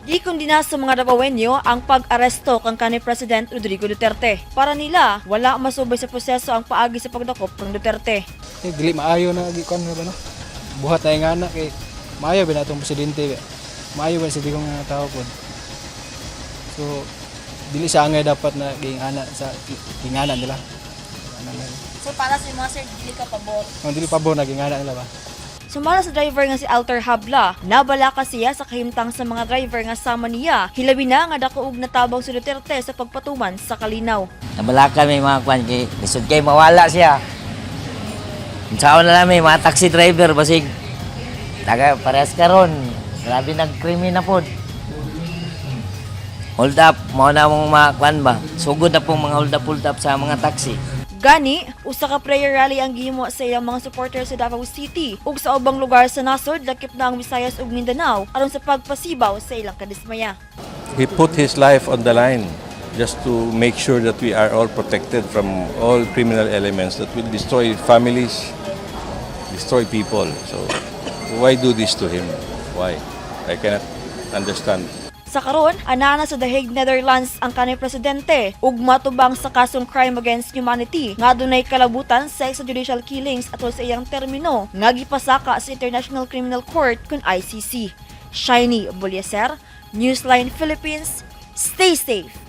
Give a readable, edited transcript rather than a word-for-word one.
Gikondena sa mga Davaoenyo ang pag-aresto kang kanhi President Rodrigo Duterte. Para nila, wala masubay sa proseso ang paagi sa pagdakop kang Duterte. Eh, dili maayo na gi kuan ba, no? Buhat na nga na kay maayo ba na atong presidente ba? Maayo ba sa digong nga tao pod. So dili siya angay dapat na giingana sa gingana nila. Ano na. So para sa mga sir, dili ka pabor? Kung dili pabor na gingana nila ba. Sumala sa driver nga si Alter Habla, nabalaka siya sa kahimtang sa mga driver nga sama niya. Hilabi na nga dako og natabang si Duterte sa pagpatuman sa kalinaw. Nabalakan may mga kwan kay lisod kay mawala siya. Unsaon na lang may mga taxi driver, basig taga parehas karon. Grabe nagkrimi na pod. Hold up, mao na mong mga kwan ba. Sugod na pong mga hold up sa mga taxi. Gani, usa ka prayer rally ang gihimo sa iyang mga supporters sa Davao City ug sa ubang lugar sa nasod, lakip na ang Visayas ug Mindanao, aron sa pagpasibaw sa ilang kadismaya. He put his life on the line just to make sure that we are all protected from all criminal elements that will destroy families, destroy people. So why do this to him? Why? I cannot understand. Sa karon, anaa na sa The Hague, Netherlands ang kanhi presidente ug matubang sa kasong crime against humanity nga dunay kalabutan sa extrajudicial killings atol sa iyang termino nga gipasaka sa International Criminal Court kun ICC. Shiny Bulyaser, Newsline Philippines. Stay safe.